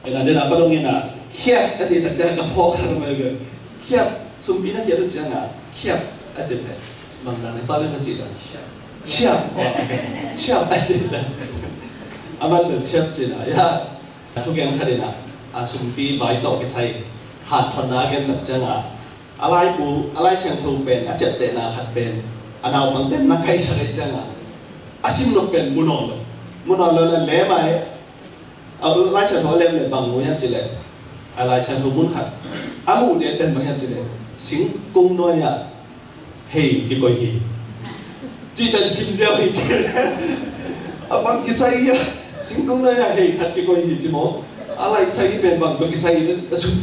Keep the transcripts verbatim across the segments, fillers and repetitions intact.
Ena dena padong ina khiap a cih tak ciang ka phawk khat mai ve. Khiap, sumpi na khiat a ciang a khiap a cih ve. Bang dan pa le na cih dan. Ciap. Ciap a cih dan. Aman bel ciap cih na ya. Thugen khat ina a sumpi bai tawh kisai hat thonna gen tak ciang a, a laibu, a Lai Siangtho pen a ciaptehna khat pen a naupang ten na kaihsak ahi ciang a, a sim nop pen mu nawn lo. Mu nawn lo na lem a, a Lai Siangtho a lem le bang mu hiam cih leh, a Lai Siangtho mun khat a muh den pen bang hiam cih leh, singkung nuai ah hei kikoi hi. Cih pen sim ziau hi ci. A bang kisai hi a, singkung nuai ah hei khat kikoi hi ci maw. A lai sai hi pen bang tawh kisai hi, a sum,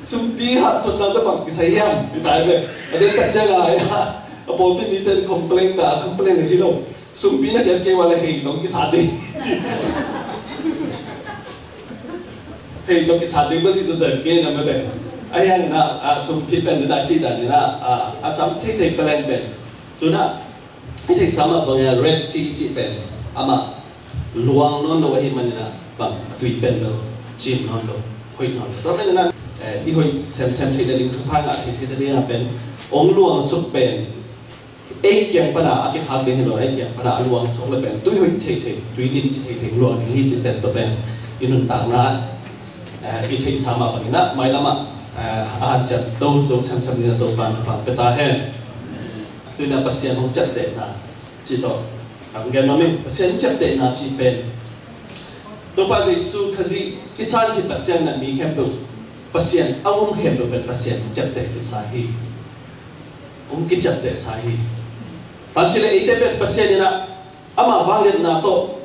sumpi hat thonna tawh bang kisai hiam, hi tai ve. A den tak ciang a, a pawlpi mite in complain ta, complain hi lo. Sumpi na khiat kei ua le hei tawh kisa ding ci. Hei tawh kisa ding bel hi zaw zen kei na mate. Ahi hangin a, a sumpi pen na cih dan in a, a, a tam theithei paleng pen. Tu-in a, i theihsa mah bangin a Red Sea cih pen amah luang nawn lo ahih manin a bang a tui pen bel cim nawn lo, hoih nawn lo. Tua manin a, eh, i hoih semsem theih nading, thupha ngah theih theih nading a pen hong luang suk pen ei kiang pana a kikhak ding hi lo, ei kiang pana a luang suk le pen tui hoih theithei, tui limci theithei luang ding hi cih pen tua pen i nuntakna, eh, i theihsa mah bangin a mailam ah, eh, a hanciam to zo semsem dingin a Topa'n thupha pia ta hen. Tu-in a Pasian hong ciaptehna cih tawh a hong gen nuam ing. Pasian ciaptehna cih pen Topa Jesu Khazih i san khit tak ciangin a mi khempeuh, Pasian a um khempeuh pen Pasian hong ciapteh khitsa hi. Hong kiciaptehsa hi. Bang ci le eite pen Pasian in a, ama vangliatna tawh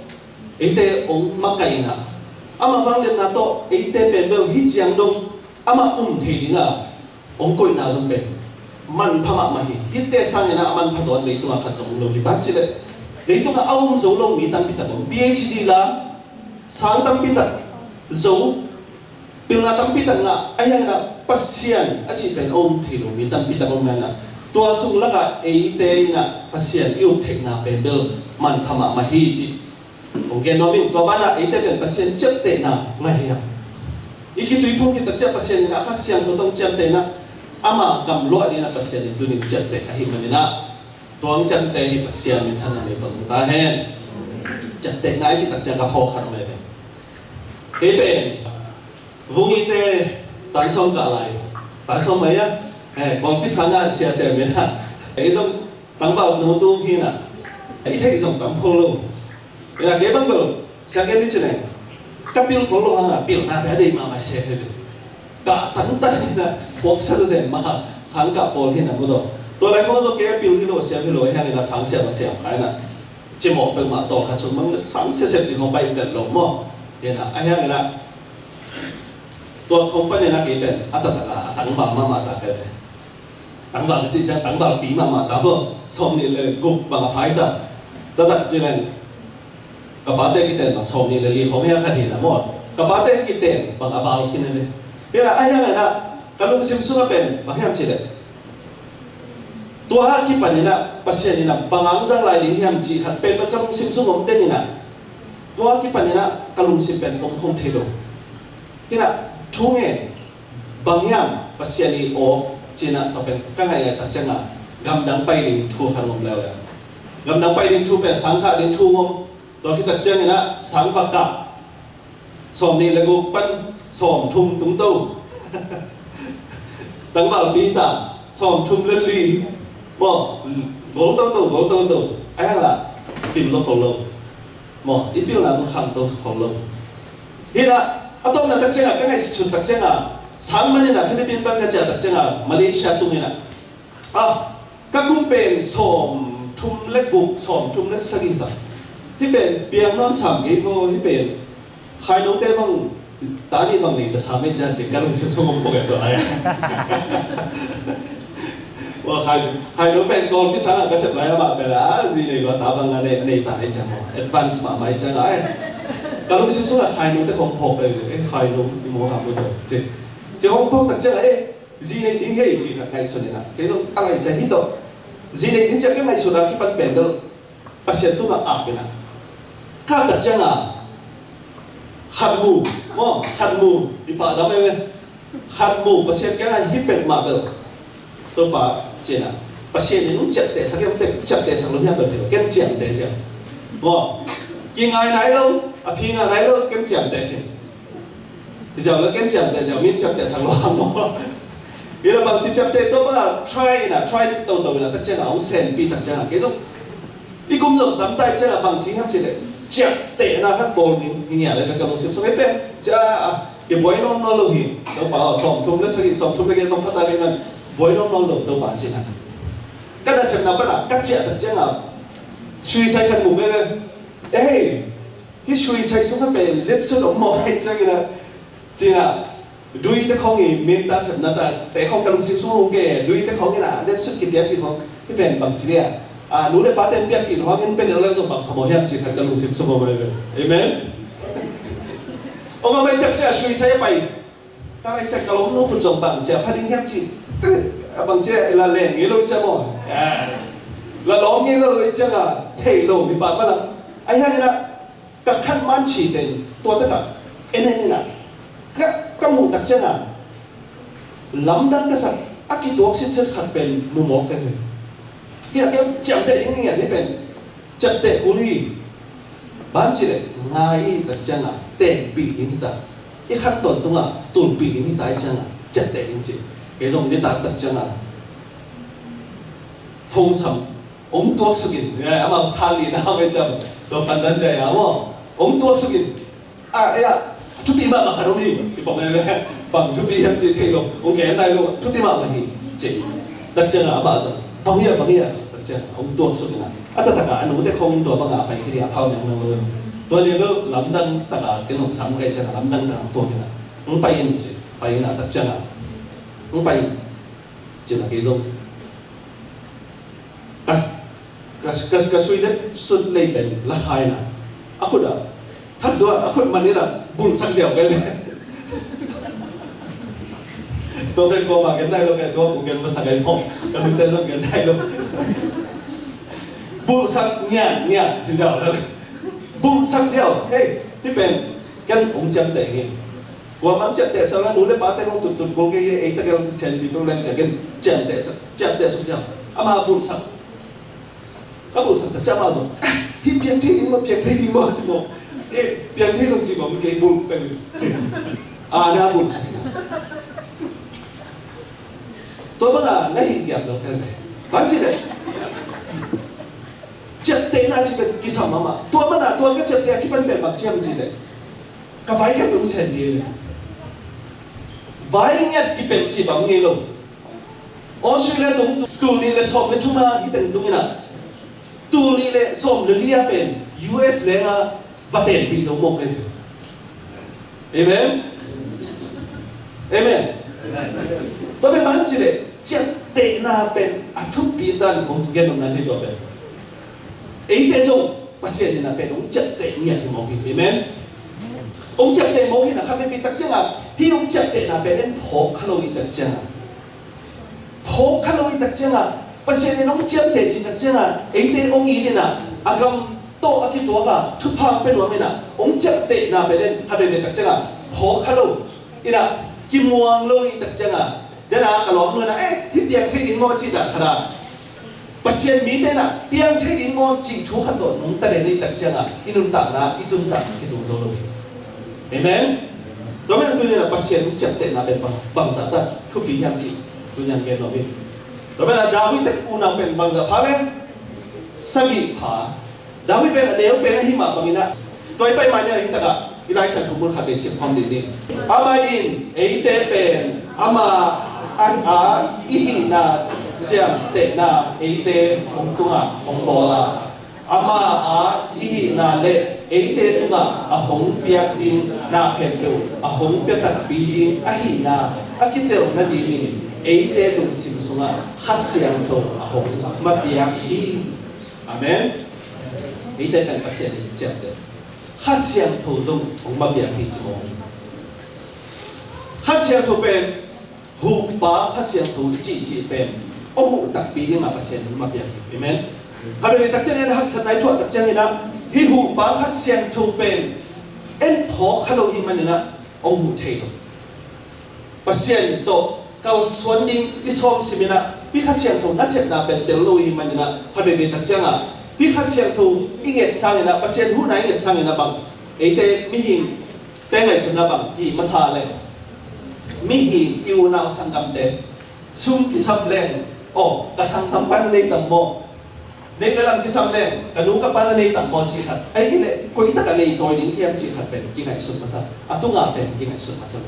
eite hong makaih in a, ama vangliatna tawh eite pen bel hih ciang dong ama um thei ding a hong koihna zong pen manpha mahmah hi. Hihte sangin a manpha zaw leitungah khat zong om lo hi. Bang ci le leitungah a um zo lo mi tampi tak om, P H D la, sang tampi tak zo, pilna tampi tak ngah, ahi hangin a Pasian a cih pen a um thei lo mi tampi tak om hangin a, tua sung lakah eite in a Pasian i up theihna pen bel manpha mahmah hi cih hong gen nuam ing. Tua banah eite pen Pasian ciaptehna ngah hi hang. I khitui phung khit tak ciang Pasian in a Kha Siangtho tawh hong ciamteh in a, ama gamluah dingin a Pasian in tuni ciapteh ahih manin a, tua hong ciamteh hi Pasian minthanna nei tawh hong ta hen. Ciaptehna i cih tak ciang ka phawk khat om e. Kei pen Vungite tan sawm kah lai, tan sawm mai a, eh, kawngpi sang a sia sia mena. Ei zong tangval no tung hi na. I theih zong tam khol lo. Ina kei bang bel sia gen ni ci neng. Ka pil khol lo hang a, pilna te a deih mahmah sia hi. Ka tangtan hi na, pawk sa zen mah, sang kah pawl hi na mu zaw. Tua lai khong zaw kei a pil hi lo, siam hi lo, hi hang ina sang siam a siam khai na. Cimawh peuhmah tawlkhat sung mang sang siasiam cih khong pai pen lo maw? Hi na, a hi hang ina. Tua khong panin a kei pen a taktak a, a tangval mahmah ta pen. Tangval ka cih ciang tangvalpi mahmah ta maw, sawmnih le guk bang a phai ta. Taktak ci leng ka pate kiten bang sawmnih le li khong hi a khat hi na maw. Ka pate kiten bang a val khin a ve. Hi na, a hi hang ina ka lungsim sungah pen bang hiam cih leh, tua a kipan ina Pasian ina bang hong zang lai ding hiam cih khat pen ka lungsim sung om den ina, tua a kipan ina ka lungsim pen om khong thei lo. Hi na, thu ngen bang hiam Pasian i aw ci ina tua pen ka ngaih ngaih tak ciang a, gamdang pai ding thu khat om leuleu. Gamdang pai ding thu pen sang kah ding thu om. Tua khit tak ciang ina sang va kah, sawmnih le guk pan sawmthum tung to. Tangvalpi ta sawmthum le li. Maw, gol to to, gol to to. A hi hang la pil lo khol lo. Maw, i pilna tung kham to khol lo. Hi na, a tawpna tak ciang a, ka ngaihsut tak ciang a, sang man ina Philippines pan ka ciah tak ciang a, Malaysia tung ina. Ah, ka kum pen sawmthum le guk, sawmthum le sagih ta. Hih pen piang nuam sam kei vaw, hih pen khainote bang ta nih bang nei ta sam ei ciang cih ka lungsim sung om pok e tua lai. Ua khai, khaino pen kawlpi sang a ka sep lai amah pen a zi nei lua ta bang a nei, nei ta ei ciang maw. Advance mahmah ei ciang a e. Ka lungsim sung a khainote khong phawk e, e khaino i maw ha maw tua. Cih, cih khong phawk tak ciang a e. Zi nei ding hi ei cih khat ngaihsun ina. Kei zong a laisa hi tawh. Zi nei ding ciang ka ngaihsun a kipan pen bel Pasian tungah ap ina. Ka tak ciang a Khat mu, maw, khat mu, i pah dam e. Khat mu, Pasian kiangah hih pek mah bel. Topa, ci-in ah, Pasian in hong ciaptehsak hiam, ciapteh, ciaptehsak lo hiam bel hi lo, ken ciamteh ziau. Maw, kingai nai lo, a phi ngah nai lo, ken ciamteh hi. Ziau lo ken ciamteh ziau, min ciaptehsak lo hang maw. Hi lo bangci ciapteh, Topa, try in ah, try toto in ah, tak ciangah, hong senpih tak ciangah, kei zong i kum zong tam tai ciangah bangci hiam cih leh, ciaptehna khat bawl ning, hi ngiat le ka lungsim sung hi pen. Cia, i buai nawn nawn lo hi. Topa aw, sawmthum le sagih, sawmthum le giat tawm pha ta le ngan buai nawn nawn lo, Topa cih na. Ka nasepna pan ah, ka ciah tak ciangah, suisai khat mu veve. Ei, hih suisai sung kha pen letsut om mawk hi ciangin ah, ci-in ah, dui te khawng i min ta sepna ta te khawng ka lungsim sung hong ke, dui te khawng in ah letsut kipia cih khawng, hih pen bangci le ah, a, nu le pa ten piakpih lo hang in pen lo zong bang phamawh hiam cih khat ka lungsim sung hong mai ve. Amen. Hong a mai tak ciah suisai a pai. Ka lai sek ka lawmnu khut zong bang ciah pha ding hiam cih, a bang ciah la leng ngei lo i ciah maw. La lawm ngei lo i ciah a thei lo mi pa ma lam. Ahi hangin ah, ka khan man ci pen tua takah en en in ah, ka, ka muh tak ciangah lamdang ka sak a kituak sitset khat pen mu mawk ka hi. Hi na kei ciamteh ding hi ngiat hi pen, ciamteh kul hi. Ban ci leh ngai i tak ciangah tengpih ding hi ta, i khan tawn tungah tulpih ding hi ta i ciangah ciamteh ding ci. Kei zong nitak tak ciangah phone sam. Hong tuaksuk in, eh, amau than lina hong ei ciam, tua pandan ciai a maw. Hong tuaksuk in, a, eh, a, thupi mahmah khat om hi, kipawm lele, bang thupi hiam cih thei lo, hong gen nai lo, thupi mahmah hi, ci. Tak ciangah amah zong, bang hi a, bang hi a, ci, tak ciangah, hong tuaksuk in a. A taktak a, a nute khawng in tua bangah a pai hi a, phau niang lo. Tua lian lo, lamdang takah, ken hong sam kai ciangah, lamdang takah hong tuak in a. Hong pai in, ci, pai in a, tak ciangah. Hong pai in, ci na kei zong. Ka, ka, ka, ka sui letsut lei pen la khai na. A khut ah, thak tua, a khut man in ah, bulhsak diau kei le. Tua pen kuamah gen nai lo kei, tua ku gen masa kei maw. Ka nute zong gen nai lo. Bulhsak ngiat, ngiat, hi ziau. Bulhsak ziau, hei, hih pen, ken hong ciamteh hi. Kuamah ciapteh sak la, nu le pa te hong tuttut kul kei hi, ei tak el sianpi tul leng ciah ken ciapteh sak, ciapteh suk ciang. Ama bulhsak. Ka bulhsak ta ciang ama zong, "Hih piang thei ding maw, piang thei ding maw?" ci maw. "Eh, piang thei lo," ci maw, "mi kei bulh peng," ci. A, na bulhsak. Tua bangah na hih giam lo kei. Bang ci leh. Ciaptehna ci pen kisam mahmah. Tua mana, tua ka ciapteh a kipan pen bang ci hiam ci leh. Ka vai khat tung sen ding. Vai ngiat kipet cih bang ngei lo. Australia tung tul nih le sawm le thum a hi teng tung in ah, tul nih le sawm le li a pen U S leng a va tenpih zo mawk kei. Amen. Amen. Tua pen bang ci leh ciaptehna pen a thupi dan kong ci gen nopna hi tua pen. Eite zong Pasian in a pen hong ciapteh ngiat hi mawk hi. Amen. Hong ciapteh mawk hi na kha pen pi tak ciangah, hih hong ciaptehna pen en phawk kha lo hi tak ciangah, phawk kha lo hi tak ciangah, Pasian in hong ciamteh cih tak ciangah, eite hong it in ah, a gam tawh a kituak a thupha hong pia nuam in ah, hong ciaptehna pen en kha pen pi tak ciangah phawk kha lo in ah, kimuang lo hi tak ciangah, den a ka lawmnu in ah, "Eh, hih piang thei ding maw?" cih dan khat ah, Pasian mite in ah piang thei ding maw cih thu khat tawh nungta den i tak ciangah i nuntakna i tunsak kitung zo lo. Amen. Tua manin tuni in ah Pasian hong ciaptehna pen bang, bangzah ta thupi hiam cih tuni in gen nuam ing. Tua manin ah David te unau pen bangzah pha le, sagih pha. David pen a neu pen ahi mah bangin ah, tua i pai mah ni a hi takah i Lai Siangtho mun khat pen sim khawm dih ni. Amah in eite pen amah a, a i hihna ciamtehna eite hong tungah hong bawl a, amah a i hihna le eite tungah a hong piak ding na khempeuh a hong pia takpi ding ahihna a kitelh nadingin eite lungsim sungah Kha Siangtho a hong mapiak hi. Amen. Eite pen Pasian in ciamteh. Kha Siangtho zong hong mapiak hi ci maw. Kha Siangtho pen, huhpa Kha Siangtho i cihcih pen hong huh takpi dingah Pasian in hong mapiak hi. Amen. Kha dong i tak ciangin haksatna i thuah tak ciangin ah, hih huhpa Kha Siangtho pen en phawk kha lo hi maninah hong huh thei lo. Pasian tawh kalsuan ding i sawm siminah hih Kha Siangtho nasepna pen tel lo hi maninah kha veve tak ciangah hih Kha Siangtho i nget sanginah Pasian huhna i nget sanginah bang eite mihing te ngaihsutna bang hih masa le mihing i unau sanggamte sum kisam leng aw ka sanggampa na nei tam maw? Neih le lam kisam leng ka nu ka pa na nei tam maw cih khat, ahih kei leh koi takah nei tawi ding hiam cih khat pen kingaihsun masa, a tunga pen kingaihsun masa.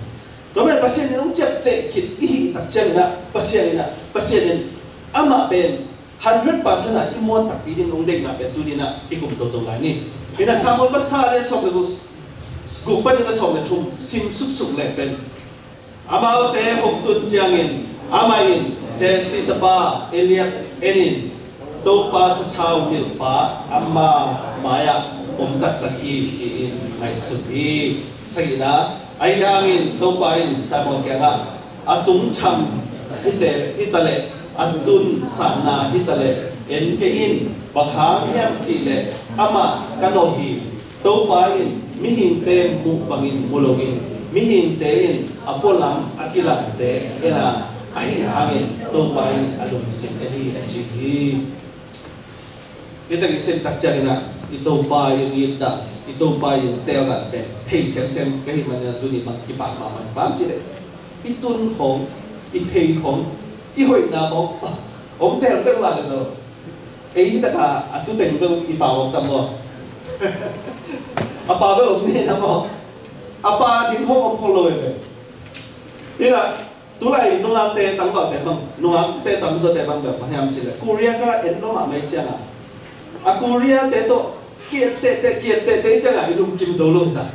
Tua pen Pasian in hong ciapteh khit i hih tak cianginah Pasian inah Pasian in amah pen hundred percent ah i muan takpi ding hong deihna pen tuninah kikum toto lai ni. Inah Samuel masa le sawm le guk, guk panin a sawm le thum sim suksuk leh pen amaute hong tun ciangin amah in Jesse tapa Eliab enin Topa sathau nilhpa ama mai-ah om taktak hi ci-in ngaihsun hi. Sagihna, ahi hangin Topa in Samuel kiangah a tungtham hite hitaleh a tun sanna hitaleh en kei in, bang hang hiam cihleh amah ka nolh hi. Topa in mihingte muh bangin mu loin mihingte in a pualam a kilangte en a, ahi hangin Topa in a lungsim en hi a ci hi. Hih tak i sem tak cianginah i Topa i hong itdan, i Topa i hong teeldan pen thei semsem ka hih maninah tuni bang kipak mahmah hi. Bang hang cihleh i tun khawng, i phei khawng, i hoihna khawng hong teel peuh mah lo. Ei hi taka a tuteng beuh i pau om tam maw? A pau beuh om ni na maw? A pau ding khawng om khol lo ve ve. Inah tulai nungakte tangvalte bang, nungakte tamzawte bang beuh bang hiam cihleh Korea ka en lo mahmah ciangah a Korea te tawh kiat tehteh kiat tehteh ciangah i lungkim zo lo hi ta.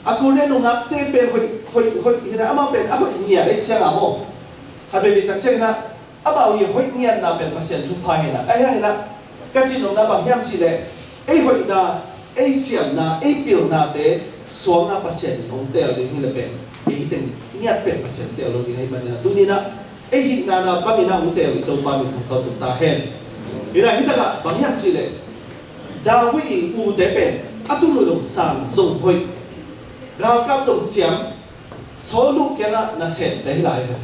A Korea nungakte pen hoih hoih hoih hinah amau pen a hoih ngiat ei ciangah maw? Kha veve tak cianginah amau i hoih ngiatna pen Pasian thupha hinah, ahi hanginah ka cihnopna bang hiam cihleh ei hoihna, ei siamna, ei pilnate suanga Pasian in hong teel ding hileh pen ei teng ngiat pen Pasian teel lo ding ahi maninah tuninah ei hihna na banginah hong teel i Topa min thangtawt tung ta hen. Inah hih takah bang hiam cihleh David i ute pen a tun uh zong sang zong hoih, galkap zong siam, Saul uh kiangah nasemte hi lai ve.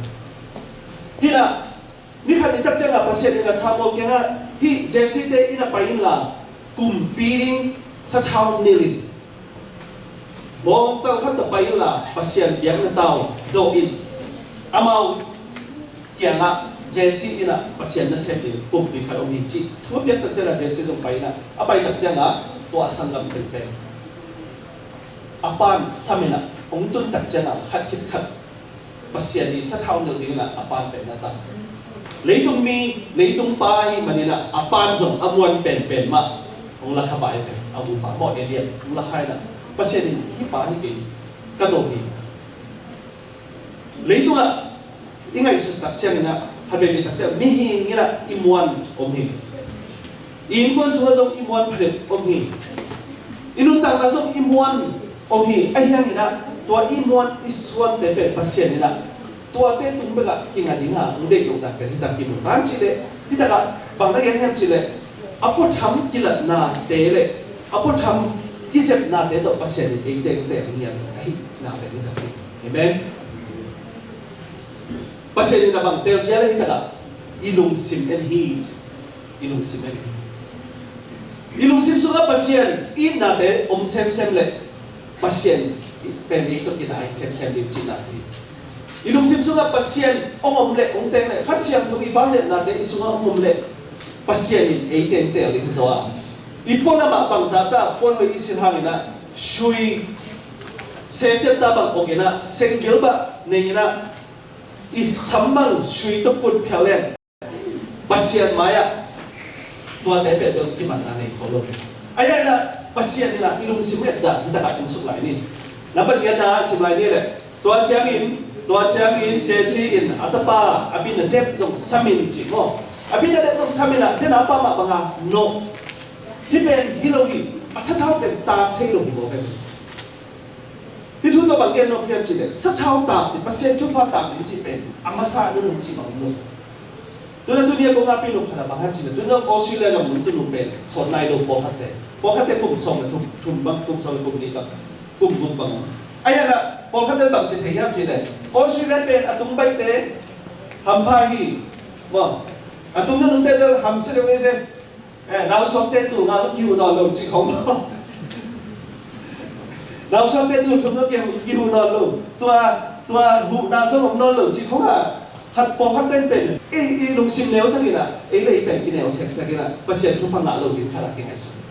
Hinah nikhat ni tak ciangah Pasian in a Samuel kiangah hih Jesse te inn ah pai inla kumpi ding sathau nilh in, bawngtal khat tawh pai inla Pasian biakna tau dawh in, amau kiangah Jesse inn ah Pasian nasem ding kumpi khat om hi cih thu a piak tak ciangah Jesse zong pai inah a pai tak ciangah tua a sanggam pengpeng a pan sam inah hong tun tak ciangah khat khit khat Pasian i sathau nilh ding inah a pan pen na ta. Leitung mi, leitung pa ahi maninah a pan zong a muan penpen mah hong lakha pai pen a upa maw Eliab hong lakha inah Pasian in hih pa hi kei ka no hi. Leitungah i ngaihsut tak cianginah kha veve tak ciang mihing inah i muan om hi. I innkuan sungah zong i muan phadet om hi. I nuntakna zong i muan om hi. Ahi hanginah tua i muan i suante pen Pasian inah tuate tung bekah kinga dinga hong deih loh dan pen hitak kimu tan cihleh hitakah bang na gen hiam cihleh a puatham kilatnate le a puatham kizepnate tawh Pasian in eite hong teel ding hiam ahihna pen hitak hi. Amen. Pasian in a bang teel cihleh hitakah i lungsim en hi. I lungsim en hi. I lungsim sungah Pasian itnate om semsem leh Pasian pen ei tawh kidai semsem ding cihna hi. I lungsim sungah Pasian hong om leh hong teng leh Kha Siangtho i vangliatnate i sungah hong om leh Pasian in ei teng teel ding hi zaw a. I pualam ah bangzah ta puan hoih i silh hanginah sui secep ta bang ong inah sengbil bah nei inah i sam bang sui tawh kut phial leng Pasian mai-ah tuate pen bel kimanna nei khol lo. Ahi inah Pasian inah i lungsim et dan hitakah en suk lai ni. Nambat giatna sim lai ni leh tua ciangin tua ciangin Jesse in a tapa Abinadab zong sam in cih maw? Abinadab zong sam inah tena pa mah banga no. Hih pen hi lo hi. A sathau pen taak thei lo hi maw pen? Hih thu tawh bang gen nuam hiam cihleh sathau taak cih Pasian thupha taak ding cih pen a masa a nunung cih bang um lo. Tuna tuni a kong a pi nung khat a bang hiam cihleh tuna Australia gam mun tunu pen sawt nai lo pawlkhatte pawlkhatte kum sawm le thum thum bang kum sawm le kum nih bang Kum guk bang. Ahi hangin ah pawlkhat in bang ci thei hiam cih leh, Australia pen a tung baihte hampha hi. Maw, a tung nunungte bel hamsia deuh hi ve. Eh, nausuakte tul nga zong kihuh nawn lo cih khong. Nausuakte tul thum zong kihuh, kihuh nawn lo. Tua, tua huhna zong om nawn lo cih khong a, khat pawlkhat ten pen ei, i lungsim neusak in ah, ei le ei pen kineu seksak in ah, Pasian thupha ngah lo ding khat a kingaihsun.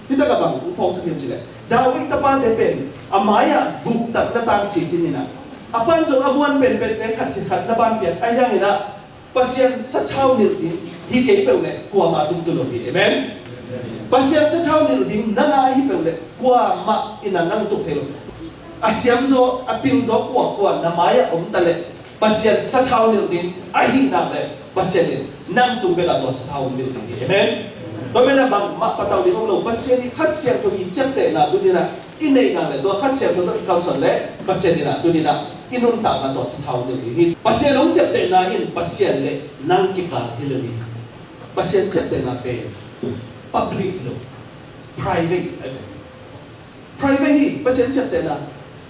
Hi takah bang hong phawksak hiam cih leh, David tapate pen a mai-ah guk tak na tan sik ding in ah, a pan zong a muan penpente khat khit khat na ban piak, ahi hangin ah Pasian sathau nilh ding hi kei peuh leh kuamah tung tuan lo hi. Amen. Pasian sathau nilh ding na ngah hi peuh leh kuamah in ah nang tung thei lo. A siamzaw, a pilzaw kuakua na mai-ah om ta leh, Pasian sathau nilh ding ahih nak leh, Pasian in nang tung bekah tua sathau nilh ding hi. Amen. Tua manin ah bangmah patau ding om lo. Pasian i Kha Siangtho i ciaptehna tuni in ah i neih nak leh, tua Kha Siangtho tawh i kalsuan leh, Pasian in ah tuni in ah i nuntakna tua sathau nilh ding hi. Pasian hong ciaptehna in Pasian le nang kikal hi lo hi. Pasian ciaptehna pen public hi lo, private ahi ve. Private hi, Pasian ciaptehna.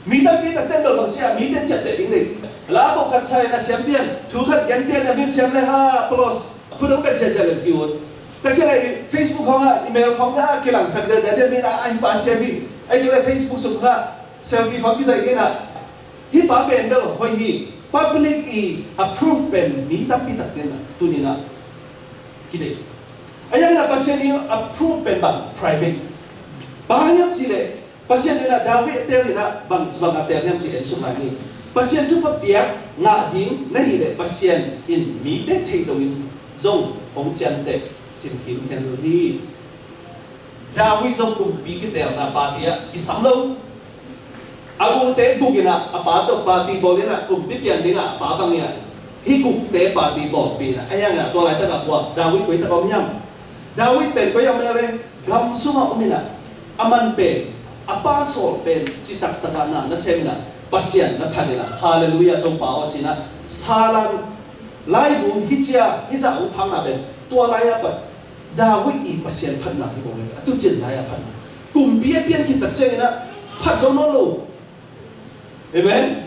Mi tampi tak ten bel bang ci a, mite ciapteh ding nei. La pawlkhat sa in a siam pian, thu khat gen pian a, mi siam le ha, close. Khut hong bet ziahziah le ki-ut. Ka ci le Facebook khong ah, email khong ah kilangsak ziahziah ding, mi na a hi pa siam hi. Ahih kei leh Facebook sung ah selfie khong kizaih ding a. Hih pa pen bel hoih hi. Public i approve pen mi tampi tak ten ah tuni in ah kideih. Ahi hangin ah Pasian i approve pen bang private. Bang hang hiam cih leh, Pasian in ah David a teel in ah bang, bang a teel hiam cih en suk lai ni. Pasian thupha piak ngah ding na hih leh, Pasian in mite theih loin zong hong ciamteh, sim khinkhian lo hi. David zong kumpi kiteelna party ah kisam lo. A ute guk in ah, a pa tawh party bawl in ah, kumpi pian ding ah a pa bang in ah, hih gukte party bawlpih in ah, ahi hangin ah tua laitak ah kua, David koi tak om hiam? David pen koi ah om hiam leh, gam sungah om in ah, a man pen, a pa sawl pen citak tak ah na, na sem in ah, Pasian na phat in ah, Halleluiah Topa aw ci in ah, Saul laibu hih cia, hih zah hong phakna pen, tua lai ah pat David i Pasian phatna hi bang e, a tuucin lai-a phatna. Kumpi a pian khit tak ciangin ah phat zo nawn lo. Amen.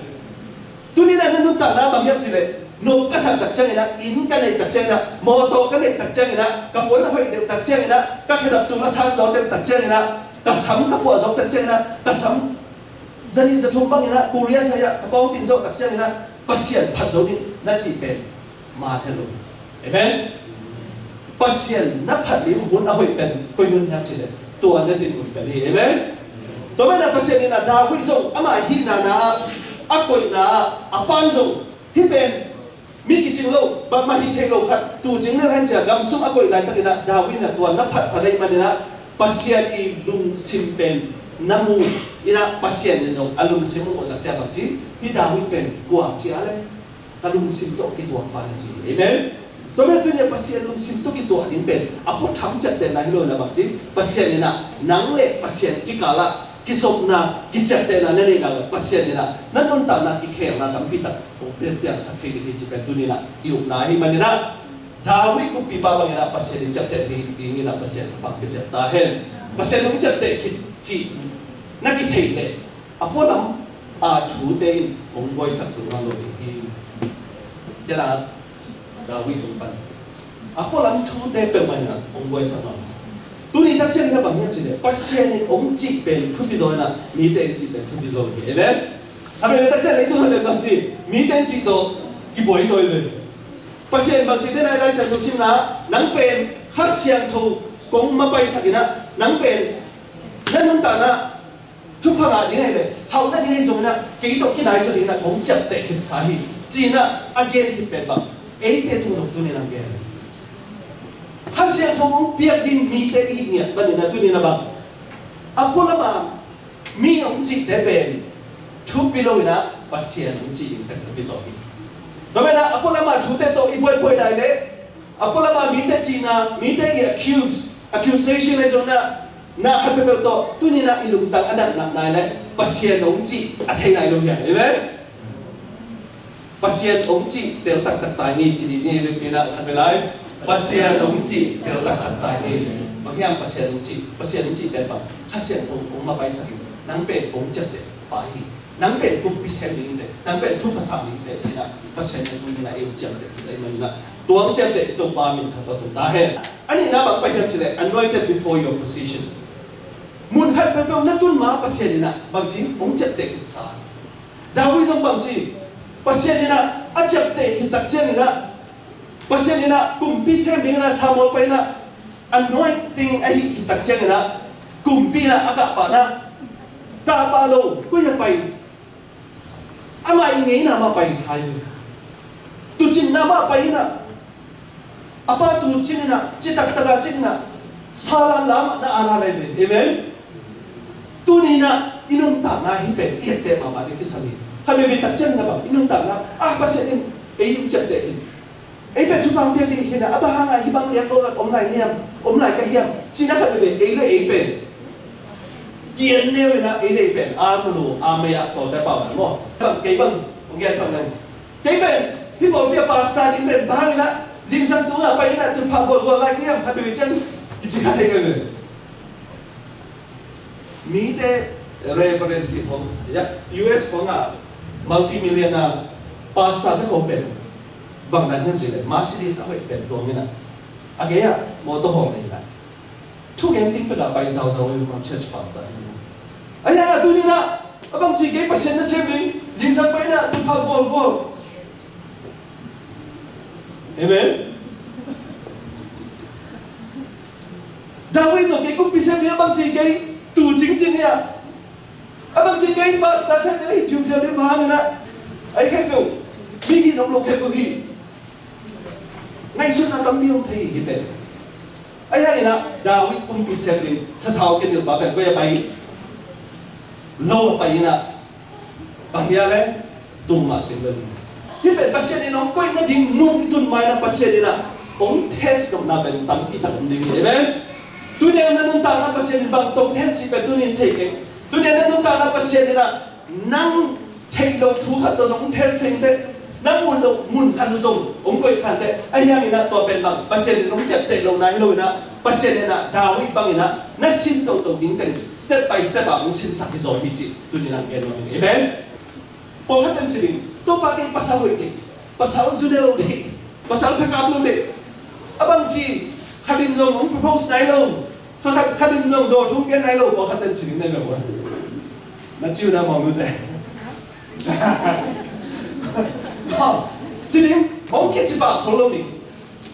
Tuni-in ah na nuntakna bang hiam cih leh, nop ka sak tak ciangin ah, inn ka neih tak ciangin ah, mawtaw ka neih tak ciangin ah, ka puan a hoih deuh tak ciangin ah, ka khedap tul a sang zo deuh tak ciangin ah, ka sam ka fuah zo tak ciangin ah, ka sam zanih zathum bangin ah, Korea sai-ah ka pau tin zo tak ciangin ah, Pasian phat zo ding na cih pen man het lo. Amen. Pasian na phat ding hun a hoih pen koi hun hiam cih leh, tua na dinmun pen hi. Amen. Tua manin ah Pasian in ah David zong ama hihna na ah, a koihna ah, a pan zong hih pen mi kicing lo, bangmah hih theih lo khat, tu cing lel hen cia, gam sung a koih laitakin ah David in ah tua na phat phat ahih manin ah Pasian i lungsim pen na mu in ah, Pasian in zong a lungsim mu tak cia bang ci, hih David pen kua cia leh, ka lungsim tawh kituak pa na ci. Amen. Tua manin tuni-in Pasian lungsim tawh kituak ding pen a pua tham ciaptehna hi lo in ah bang ci, Pasian in ah nang le Pasian kikal ah kizopna, kiciaptehna na neih nak leh, Pasian in ah na nuntakna kikhelna tampi tak hong piangsak thei ding hi cih pen tuni-in ah i upna ahih manin ah, David kumpipa bangin ah Pasian in ciapteh dingin ah Pasian thupha pia ciat ta hen. Pasian hong ciapteh khit cih na kitheih leh, a pualam a thute in hong buaisak zo nawn lo ding hi. Tua leh David hong pan, a pualam thute peuhmah in ah hong buaisak nawn. Tuni tak ciangin ah bang hiam cih leh, Pasian in hong cih pen thupi zaw in ah, mite in cih pen thupi zaw hi. Amen. A pen tak ciang leitung a pen bang ci, mite in cih tawh kibuai zaw hi ve. Pasian in bang ci, tena i Lai Siangtho simna, nang pen Kha Siangtho kong mapaisak in ah, nang pen na nuntakna thupha ngah ding ahih leh, hauh nading ahi zongin ah, kei tawh kinai zaw dingin ah kong ciapteh khitsa hi, ci-in ah a gen khit pen bang, eite tung zong tuni-in ah gen. Kha Siangtho hong piak ding mite i hih ngiat panin ah tuni-in ah bang, a pualam a mi hong cihte pen thupi lo in ah, Pasian hong cih ding pen thupi zaw hi. Tua manin ah a pualam a thute tawh i buaibuai lai leh, a pualam a mite cihna, mite i accuse, accusation ahi zongin ah, na khat peuhpeuh tawh tuni-in ah i lungtang a natnat nai leh, Pasian hong cih a thei nai lo hi a. Amen. Pasian hong cih tel taktak ta hi ci dih ni, vekpi in ah khat vei lai. Pasian hong cih tel taktak ta hi. Bang hiam Pasian hong cih, Pasian hong cih pen bang, Kha Siangtho hong mapaisak in, nang pen hong ciapteh, Pa hi. Nang pen kumpi sem ding hi teh, nang pen thupha sang ding hi teh, ci-in ah Pasian in tuni-in ah ei hong ciamteh hi. Ahih manin ah tua hong ciamteh Topa minthanna tawh tung ta hen. A nihna bang pai hiam cih leh, anointed before your position. Mun khat peuhpeuh na tun ma Pasian in ah bangci hong ciamteh khitsa. David zong bangci, Pasian in ah a ciamteh khit tak ciangin ah, Pasian in ah kumpi sem dingin ah Samuel pai in ah anointing a hih khit tak ciangin ah, kumpi in ah a kah pah in ah, kah pah lo, koi ah pai? Amah i ngeina mah pai hi. Tuucinna mah pai in ah, a pa tuucin in ah, citak tak a cin in ah, Saul lam ah na a la lai ve. Amen. Tuni-in ah i nuntakna hih pen i etteh mahmah ding kisam hi. Khat veivei tak ciangin ah bang i nuntakna ah Pasian in ei hong ciamteh hi. Ei pen thupha piak ding hi na, a bang hangah hih bang liak lo om lai hiam, om lai ka hiam, ci-in ah khat veivei ei le ei pen ki-en neu in ah, ei le ei pen a mulu a mei ah pawlte pau maw. Bang kei bang hong gen pang nang, kei pen hih pawlpi ah pastor ding pen bang in ah, zingsang tungah pai in ah thupha gualgual lai ka hiam, khat veivei ciang kici kha thei ka ve. Mite Reverend cih khawng, ya, U S khawng ah multimillionaire pastor te khawng pen bang dan hiam cih leh Mercedes a hoih pen tuang in ah, a gei ah motor hawng nei in ah, thugen ding pek ah pai zauzau in ah, church pastor in ah. A ya, a tuni-in ah a bangci kei Pasian nasem ding, zingsang pai in ah thupha gualgual. Amen. David tawh kei kumpi sem ding, a bangci kei tuu cingcing hi a, a bangci kei pastor sem ding, a hi phiuphia ding bang in ah, a hi khempeuh mi hi nop lo khempeuh hi. Ngaihsutna tampi om thei hi pen. A hi hangin ah David kumpi sem ding sathau kenilh pa pen koi ah pai? Lo ah pai in ah, bang hia leh, tung mah cin pen. Hih pen Pasian in hong koih nading mun i tun ma in ah Pasian in ah hong test nopna pen tampi tak om ding hi. Amen. Tuni-in na nuntakna Pasian in bang tawh test cih pen tuni-in thei keng. Tuni-in na nuntakna Pasian in ah nang theih loh thu khat tawh zong hong test thei inteh. Nang ut loh mun khat uh zong hong koih kha inteh. A hi hangin ah tua pen bang Pasian in hong ciapteh lohna hi lo in ah, Pasian in ah David bangin ah na sin toto ding teng step by step ah hong sinsak hi zaw hi cih tuni-in ah gen nuam ing. Amen. Pawlkhat ten ci ding, Topa, kei pasal hoih ding, pasal zu ne lo ding, pasal phakap lo ding. A bangci khat in zong hong propose nai lo, khat, khat in zong zaw thu gen nai lo, pawlkhat ten ci ding na lo. Na ci uh na mawng uh te. Ci ding, mawng khit ci pah khol lo ding.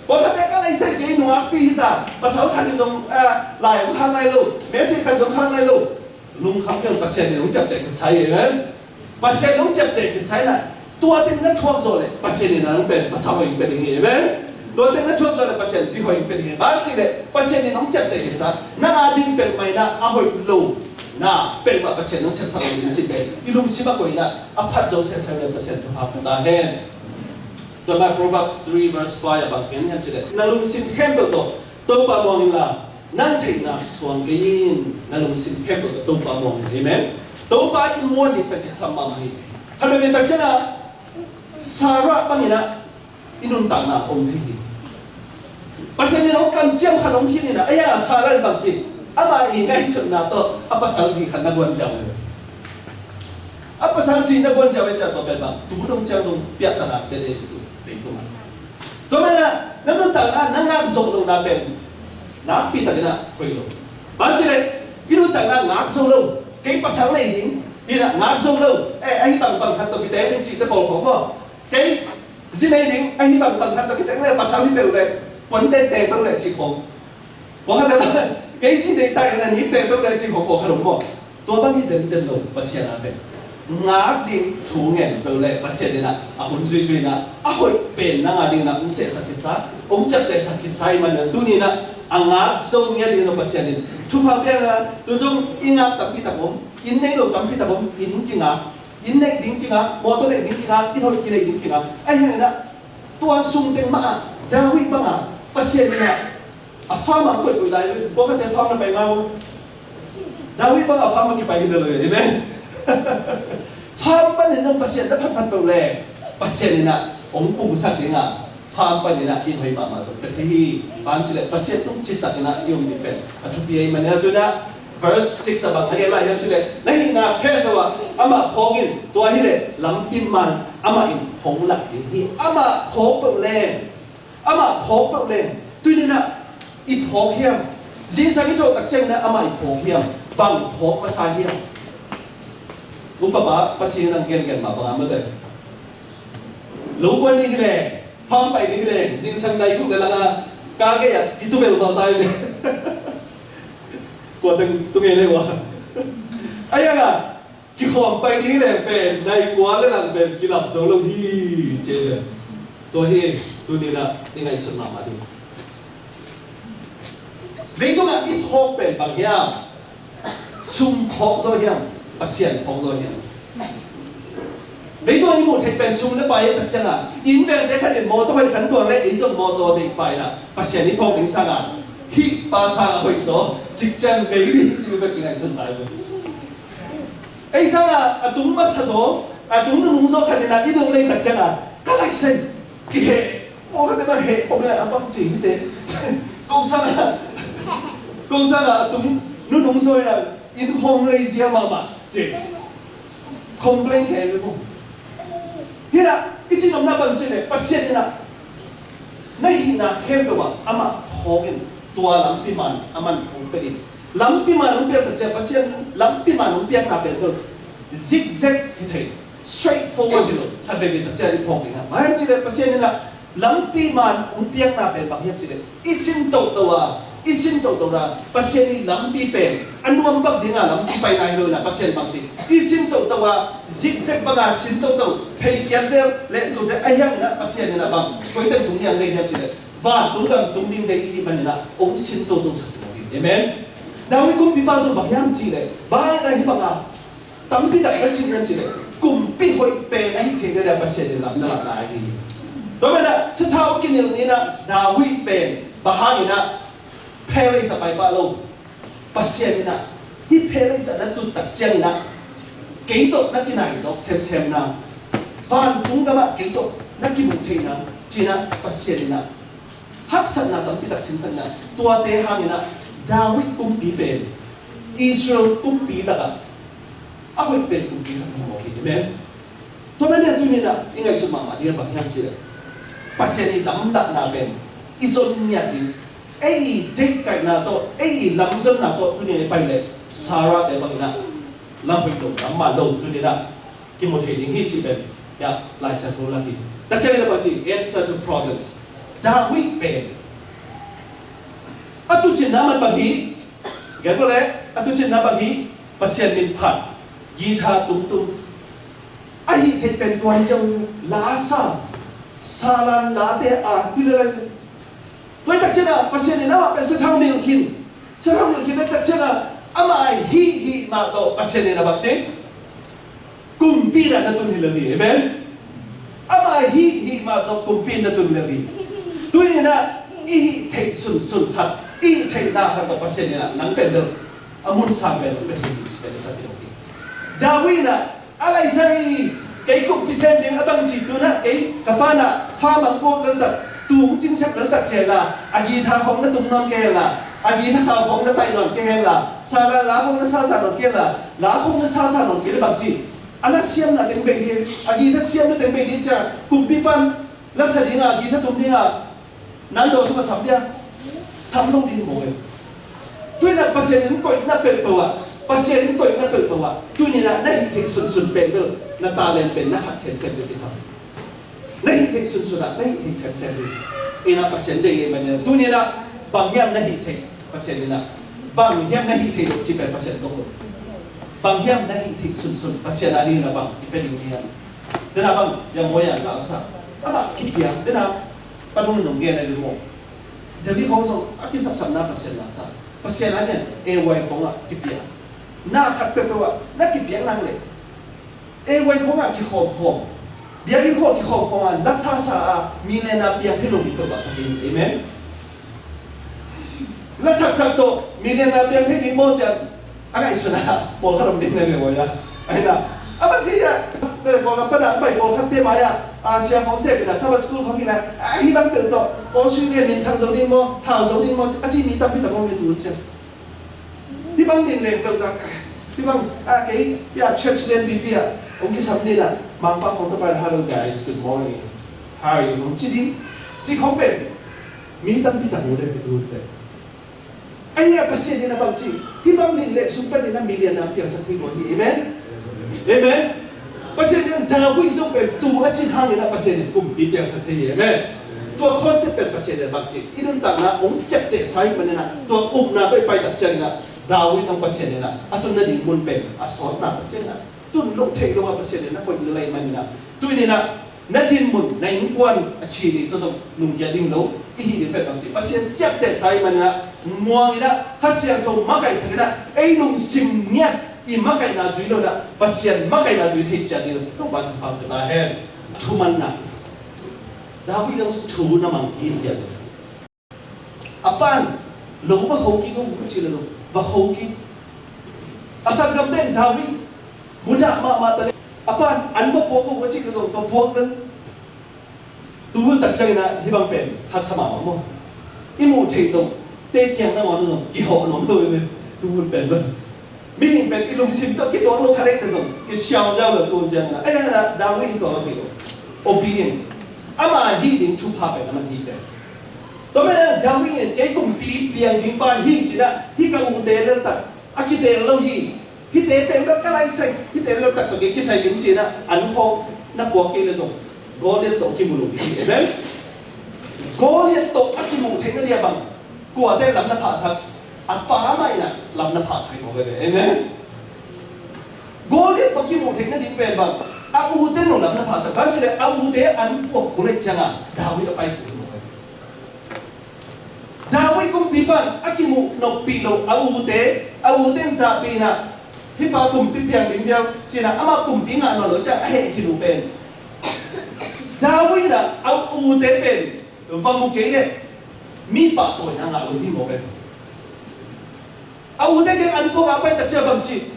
Pawlkhatte ka leisai kei nungakpi hi ta, pasal khat in zong, ah, lai hong khak nai lo, message khat zong khak nai lo. Lungkham kei, Pasian in hong ciapteh khit sai, amen. Pasian in hong ciapteh khit sai na, tua teng na thuak zawh leh Pasian in a nang pen pasal hoih hong pia ding hi, amen. Tua teng na thuak zawh leh Pasian zi hoih hong pia ding hi. Bang ci leh Pasian in hong ciapteh khit sa, nang a ding peuhmah in a hoih lo na peuhmah Pasian in hong sepsak lo ding cih pen i lungsim a koih in a, a phat zo semsem leh Pasian thupha pia ta hen. Tua mah Proverbs three verse five ah bang gen hiam cih leh, na lungsim khempeuh tawh Topa muang inla, nang theihna suang kei in. Na lungsim khempeuh tawh Topa muang in. Amen. Topa in muan ding pen kisam mahmah hi. Khat veivei tak ciangah Sarah bangin ah i nuntakna om thei hi. Pasian in hong kamciam khat hong khin in ah, a ya, Sarah in bang ci, ama i ngaihsutna tawh a pasal zi khat na guan ciang. A pasal zi na guan ziau e, ciah tua pen bang tu dong ciang dong piakta na pen e tu leitung ah. Tua manin ah na nuntakna na ngak zo lohna pen nakpi takin ah hoih lo. Bang ci leh i nuntakna ngak zo lo, kei pasal nei ding in ah ngak zo lo, eh, ahi bang bang khat tawh kiteng ding cihte pawl khawng maw. Kei zi nei ding, ahi bang bang khat tawh kiteng leh pasal hi peuh leh, puan tengteng peuh leh cih khawng. Pawlkhat in ah kei zi nei ta in ah, ni teng peuh leh cih khawng pawlkhat om maw. Tua bang hi zenzen lo, Pasian a pen ngak ding thu ngen peuh leh Pasian in ah a hun zuizui in ah, a hoih pen nang a ding in ah hong sehsak khit sa, hong ciaptehsak khit sa ahih manin ah tuni in ah a ngak zo ngiat ding in ah Pasian in thupha pia in ah, tu zong i ngak tampi tak om, inn nei lo tampi tak om, inn kingak, inn neih ding kingak, mawtaw neih ding kingak, inn hoih kineih ding kingak. Ahi hangin ah tua sung teng mah ah David bangah Pasian in ah a farm ah koihkoih lai, pawlkhatte farm na pai ngai uh. David bangah farm ah kipai hi lo, amen. Farm panin zong Pasian na phatphat peuh leh Pasian in ah hong pungsak ding a, farm panin ah inn hoih mahmah zong pia thei hi. Bang ci leh Pasian tung citakin ah i om ding pen a thupi ahih manin ah tu in ah Verse six ah bang na gen lai hiam cih leh, na hihna khempeuh ah amah phawk in, tua hi leh lampi man amah in hong lak ding hi. Amah phawk peuh leng, amah phawk peuh leng, tuni-in ah i phawk hiam? Zingsang i thawh tak ciangin ah amah i phawk hiam? Bang phawk masa hiam? Upa pa Pasian in a gengen mah bang a mate. Lo kuan ding hi leh, farm pai ding hi leh, zingsang nai guk le lang a, ka gei ah kituvel val ta hi leh. Kua teng tung ei le ua. Ai ang a, kikhawm pai ding hi leh pen, nai kua le lang pen, kilam zo lo hi, ci leh. Tua hi, tuni-in ah i ngaihsut mahmah ding. Leitungah i phawk pen bang hiam? Sum phawk zaw hiam? Pasian phawk zaw hiam? Leitungah i muh theih pen sum le pai tak ciangin, inn vengte khat in mawtaw hoih khan tuan leh ei zong mawtaw deih pai in ah, Pasian i phawk ding sangin, hih pa sang a hoih zaw, cikciang nei ding ci bek i ngaihsun lai lo. Ei sangin a tung masa zaw, a tung nunung zaw khat in ah i dong lei tak ciangin, ka lai sai, kiheh, pawlkhatte bang heh pawlkhat a bang ci hi te. Ko sangin, ko sangin a tung nunung zaw in ah inn hong lei vial mahmah ci. Complain kei ve maw. Hi in ah, i cih nopna bang ci leh, Pasian in ah na hihna khempeuh ah amah phawk in, tua lampi man aman hong pia ding. Lampi man hong piak tak ciang, Pasian lampi man hong piakna pen lo, zigzag hi thei, straight forward hi lo, khat veve tak ciang i phawk ding a. Bang hiam cih leh Pasian in ah lampi man hong piakna pen bang hiam cih leh, i sin toto a, i sin toto a, Pasian i lampi pen a nuam bak ding a lampi paina hi lo in ah, Pasian bang ci, i sin toto a, zigzag bang a sin toto, phei kiat zel, leh tu zel, a hiang in ah Pasian in ah bang, koi teng tung hiang lei hiam cih leh, vantung gam tung ding deih i hih manin ah hong sin toto sak ding hi. Amen. David kumpipa zong bang hiam cih leh, bang a hih bang a tampi tak na sin hiam cih leh, kumpi hoih pen ahih theih nading Pasian in lam na lak lai hi. Tua manin ah sathau kinilh ni in ah David pen bang hangin ah palace ah pai pah lo. Pasian in ah hih palace ah na tut tak ciangin ah kei tawh na kinai zawk semsem na, vantung gamah kei tawh na kimuh theih na, ci-in ah Pasian in ah haksatna tampi tak sinsak in ah, tuate hangin ah David kumpi pen Israel kumpi lakah a hoih pen kumpi khat hong mawk hi. Amen. Tua manin ah tuni-in ah i ngaihsut mahmah ding a bang hiam cih leh, Pasian i lamlahna pen i zon ngiat ding, ei i deihkaihna tawh, ei i lamzonna tawh tuni-in i pai leh, Sarah te bangin ah lam hoih lo, lam man lo tuni-in ah kimu thei ding hi cih pen, ya, Lai Siangtho lak hi. Tua ciangin ah bang ci, answer to problems. David pen a tuucinna man bang hi, gen bo leh, a tuucinna bang hi, Pasian min phat, guitar tumtum. Ahih theih pen tua hi ziau, la sa, salan late a ti le lai. Tua hi tak ciangin ah Pasian in amah pen sathau nilh khin. Sathau nilh khin tak ciangin ah amah a hih hih mah tawh Pasian in a bang ci, kumpi in ah na tun hi lel hi. Amen. Amah a hih hih mah tawh kumpi in na tun hi lel hi. Tuni-in ah i hih theih sunsun khat, i hih theihna khat tawh Pasian in ah nang pen bel a mun sang pen bel na tun hi, pen sa ti lo hi. David in ah a lai sai, kei kumpi sem ding a bang ci, tu-in ah kei ka pa in ah farm ah puak lel tak, tuu hong cingsak lel tak ci hen la, a guitar khawng na tum nawn kei hen la, a guitar khawng na taih nawn kei hen la, salan la khawng na sasa nawn kei hen la, la khawng na sasa nawn kei leh bang ci, a lasiamna teng bei ding, a guitar siamna teng bei ding ci-a, kumpipa in lasa ding a, guitar tum ding a, naldo sungah sam dia, sam lo ding maw em? Tu-in ah Pasian in koihna peuhpeuh ah, Pasian in koihna peuhpeuh ah, tuni-in ah na hih theih sunsun pen bel, na talent pen na khat semsem bel kisam. Na hih theih sunsun ah na hih theih semsem bel, in ah Pasian deih ei mah in ah, tuni-in ah bang hiam na hih theih, Pasian in ah bang hiam na hih theih loh cih pen Pasian dong lo. Bang hiam na hih theih sunsun, Pasian a dingin ah bang i pia ding hiam? Dena bang, yang maw yang ka sa, amah kipiak, dena, pa nung nung gen a ding maw. Delhi khawng zong a kisapsapna Pasian la sa. Pasian a nian, A Y khawng ah kipiak. Na khat peuhpeuh ah na kipiak nak leh, A Y khawng ah kikhawmkhawm, biakinn khawng ah kikhawmkhawm a, la sasa a, mi lena piang thei lo ding peuhmah sa kei. Amen. La saksak tawh mi lena piang thei ding maw ci-a, a ngaihsun a, pawlkhat om ding na ve maw ia. Ahi na, a bang ci ia, pawlkhat pan a pai, pawlkhatte mai-ah, a, siang khawng sep in a, Sabbath school khawng hi na, a, hih bang peuh tawh Australia minthang zo ding maw, hau zo ding maw, a ci mi tampi tak om ve tu ci-a. Hih Bang ling leng peuh tak, hih bang, a, kei, ya, church lianpipi ah hong kisam ding ah, Mangpau khawng tawh pai, "Hello guys, good morning. How are you?" hong ci ding, ci khawng pen mi tampi tak mu ding, mu ding. Ahi a, Pasian in a bang ci, hih bang ling leng sung panin a mi lian na piangsak thei lo hi. Amen. Amen. Pasian in David zong pen tu a cin hangin a Pasian in kumpi piangsak thei hi. Amen. Tua concept pen Pasian in bang ci, i nuntakna hong ciaptehsa ahih manin a, tua upna tawh i pai tak ciangin a, David zong Pasian in a, a tun nading mun pen a sawtna tak ciangin a, tun loh theih loh a Pasian in a koih lel ahih manin a, tuni in a, na dinmun, na innkuan a ci ding tawh zong nungkia ding lo i hih ding pen bang ci, Pasian ciaptehsa ahih manin a, muang in a, Kha Siangtho makaihsak in a, ei lungsim ngiat, i makaihna zui lo in a, Pasian makaihna zui thei ciat ding lo, Topa thupha pia ta hen. Thumanna. David zong thu na mang hi, hi a. A pa'n lo va kho kik o, ci leh lo va kho kik. A sanggamte in David mudah mahmah ta leh, a pa'n an va puak o, ci leh lo va puak lel. Tu hun tak ciangin a hih bang pen haksa mahmah maw. I muh theih loh te kiang nangawn zong kihawh nuam lo hi ve. Tu hun pen bel mihing pen i lungsim tawh kituak lo khat ei na zong kisiau ziau lo tu hun ciangin a. Ahi hangin a David hi tuak lo hi lo. Obedience. Ama hih ding thupha pen a man hi pen. Tua manin a David in, "Kei kumpi piang ding pa hi," ci-in a, "Hih ka ute leltak a kiteel lo hi. Hihte pen bel ka laisai, hihte leltak tawh kei kisai ding," ci-in a, an khawng na puak kei leh zong Goliath tawh kimu lo ding hi. Amen. Goliath tawh a kimuh theih nading a bang, kuate lam na phahsak? A pa mah in a lam na phahsak hi mawk ve. Amen. Goliath tawh kimuh theih nading pen bang, a ute in lam na phahsak. Bang ci leh a ute an puak kul ahih ciangin a David a pai kul hi mawk ve. David kumpipa'n a kimuh noppi lo a ute, a ute in zahpih in a, "Hih pa kumpi piang ding viau," ci-in a, amah kumpi ngah nawn lo ciang a heh khin uh pen, David in a, a ute pen va mu kei leh mi pahtawina ngah lo ding maw pen. A ute kiang an puak a pai tak ciang bang ci,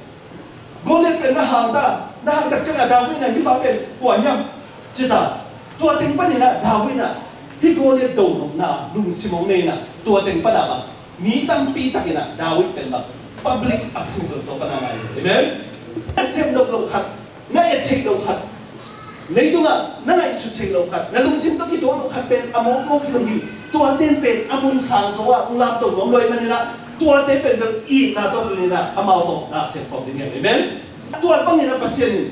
"Goliath pen na hang ta, na hang tak ciang a David in a hih pa pen kua hiam?" ci ta. Tua teng panin a David in a hih Goliath do nopna lungsim hong nei in a, tua teng pan a bang mi tampi takin a David pen bang public approval tua pan a ngai. Amen. A sem nop lo khat, na et theih loh khat, leitungah na ngaihsut theih loh khat, na lungsim tawh kituak loh khat pen a mawkmawk hi lo hi. Tuate in pen a mun sang zo ah hong lamto nuam lo ahih manin ah, tuate pen bel itna tawh tuni-in ah amau tawh na sep khawm ding hi. Amen. Tua bangin ah Pasian in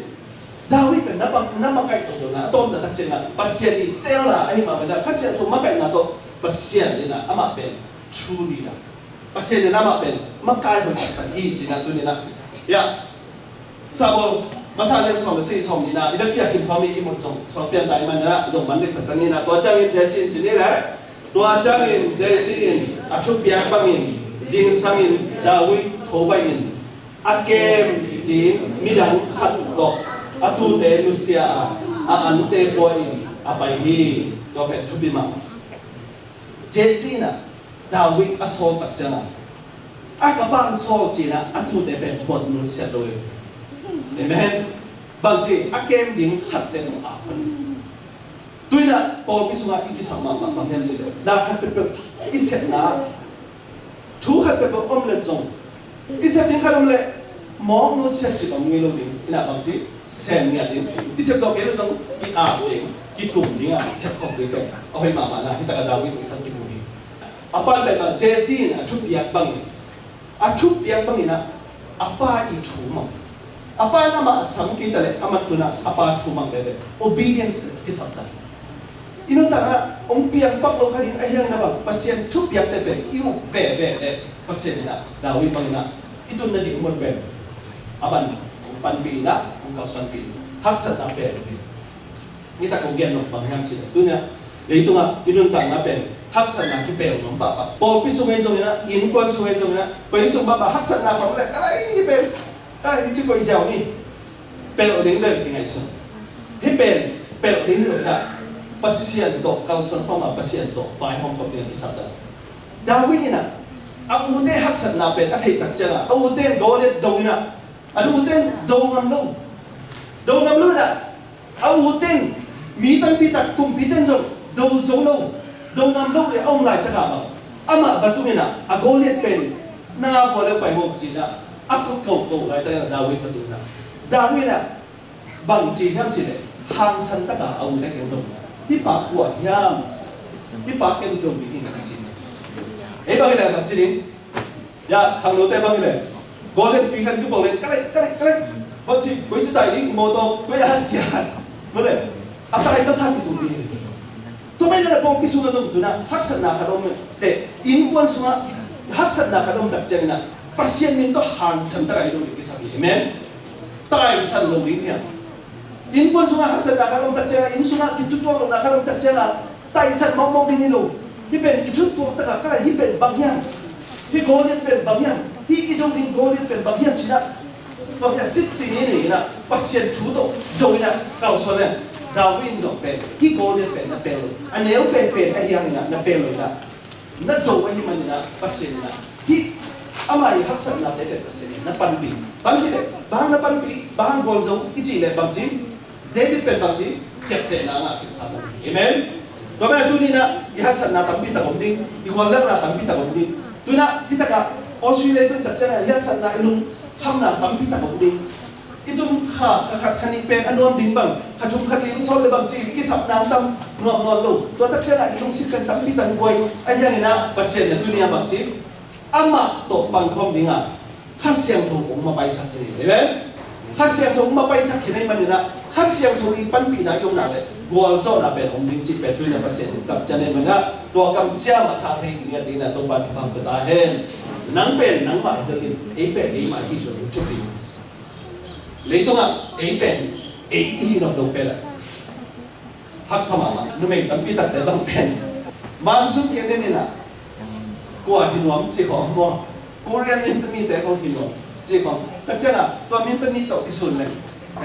David pen na pang, na makaih tawh lo-in ah, a tawmta tak ciangin ah Pasian i teelna ahih mah bangin ah, Kha Siangtho makaihna tawh Pasian in ah amah pen true leader. Pasian in amah pen makai hoih taktak hi ci-in ah tuni-in ah. Ya. Samuel masa lian sawm le sagih, sawm nihna, i vekpi a sim khawm i ihmut zong suak pian ta ahih manin ah zong man dek taktak ni-in ah. Tua ciangin Jesse in ci ni leh, tua ciangin Jesse in a thupiak bangin zingsangin David tho baih in a kem ding midang khat tawh a tuute nusia a, a ante pua in a pai hi. Tua pen thupi mah. Jesse in ah David a sawl tak ciangin ah, "Ai, ka pa hong sawl," ci-in ah a tuute pen bot nusiat lo hi. Amen. Bangci a kem ding khat le tawh a pan. Tu-in ah pawlpi sungah i kisap mahmah bang hiam cih leh, na khat peuhpeuh i sepna, thu khat peuhpeuh om leh zong, i sep ding khat om leh mawk nusiat cih bang ngei lo ding. Inn ah bangci sem ngiat ding. I sep zawh kei leh zong ki-ap ding, kikum ding a sep khawm ding pen a hoih mahmah na hi tak a David i tak kimu hi. A pa pen bang, Jesse in a thupiak bangin, a thupiak bangin ah a pa i thu mang. A pa in amah a sam kei ta leh amah tun ah a pa thu mang veve. Obedience kisap ta. I nuntakna hong piang pak lo kha ding ahih hangin ah bang, Pasian thupiakte pen i up veve leh Pasian in ah David bangin ah i tun nading mun pen a ban hong panpih in ah, hong kalsuanpih in ah, haksatna pen hi. Nitak kong gen nop bang hiam cih leh, tuni-ah leitungah i nuntakna pen haksatna kipelh nuam pahpah. Pawlpi sung ahi zongin ah, innkuan sung ahi zongin ah, koi sung pahpah haksatna pang leh ka lai hi pen, ka lai hi ci koi ziau ni. Pelh ding bel kingaihsun. Hih pen pelh ding hi lo in ah, Pasian tawh kalsuan pah mah, Pasian tawh vaihawm khop ding a kisap dan. David in ah a ute haksatna pen a theih tak ciangin ah, a ute in Goliath do in ah, a ute in do ngam lo. Do ngam lo in ah, a ute in, mi tampi tak kumpite in zong do zo lo, do ngam lo in a om laitak ah bang, amah va tung in ah a Goliath pen Na nga pua le pai mawk ci-in ah, a ko ko ko laitak in ah David va tun ah. David in ah bang ci hiam cih leh, hangsan takin a ute kiang dong in ah, hih pa kua hiam? Hih pa kiang dong ding hi, ci. Ei bang hi leh bang ci ding? Ya, khangnote bang hi leh, Goliath pi khat kipawl leh, ka leh, ka leh, ka leh. Bang ci, koici tai ding, mawtaw koi a, ci a. Mawtaw, a tai masa kitung ding hi. Tua manin ah pawlpi sungah zong tu-in ah haksatna khat om teh, innkuan sungah haksatna khat om tak ciangin ah Pasian min tawh hangsan takin i do ding kisam hi. Amen. Taisan lo ding hi a. Innkuan sungah haksatna khat om tak ciangin ah, inn sungah kitutuak lohna khat om tak ciangin ah, taisan mawkmawk ding hi lo. Hih pen kitutuak takin, ka leh, hih pen bang hiam? Hih Goliath pen bang hiam? Hih i do ding Goliath pen bang hiam, ci-in ah, bang hiam, sitsi ni nei-in ah Pasian thu tawh do-in ah kalsuan leh, David in zong pen, hih Goliath pen na pel lo. A neu penpen ahi hangin ah na pel lo in ah, na do ahih manin ah Pasian in ah, hih ama ii haksatnate pen Pasian in na panpih. Bang ci leh, bang na panpih, bang gualzo i cih leh bang ci, David pen bang ci, ciaptehna a ngah kisa hi. Amen. Tua manin ah tuni-in ah i haksatna tampi tak om ding, i guallelhna tampi tak om ding. Tu-in ah hih takah Australia i tun tak ciangin ah i haksatna, i lungkhamna tampi tak om ding. I tun kha, kha khat kha nih pen a nuam ding bang, kha thum kha li hong sawt leh bang ci, kisapna tam nuam nawn lo. Tua tak ciangin ah i lungsim pen tampi tak guai. Ahi hangin ah Pasian in ah tuni-in ah bang ci, amah tawh pangkhawm ding a, Kha Siangtho hong mapaisak hi. Amen. Kha Siangtho hong mapaisak hi ahih manin ah, Kha Siangtho ii panpihna i om nak leh gualzawhna pen om ding cih pen tuni-in ah Pasian in kamciam ahih manin ah, tua kamciam a sa thei ngiat dingin ah Topa'n thupha pia ta hen. Nang pen nangmah hi lo in, ei pen eimah hi lo in, thupi. Leitungah ei pen ei i hi nop lo pen ah haksa mahmah. Numei tampi takte bang pen, Mansun kei nen in ah, kua hi nuam ci khawng maw, Korea minta mite khawng hi nuam ci khawng. Tak ciangin ah tua minta mi tawh kisun leng,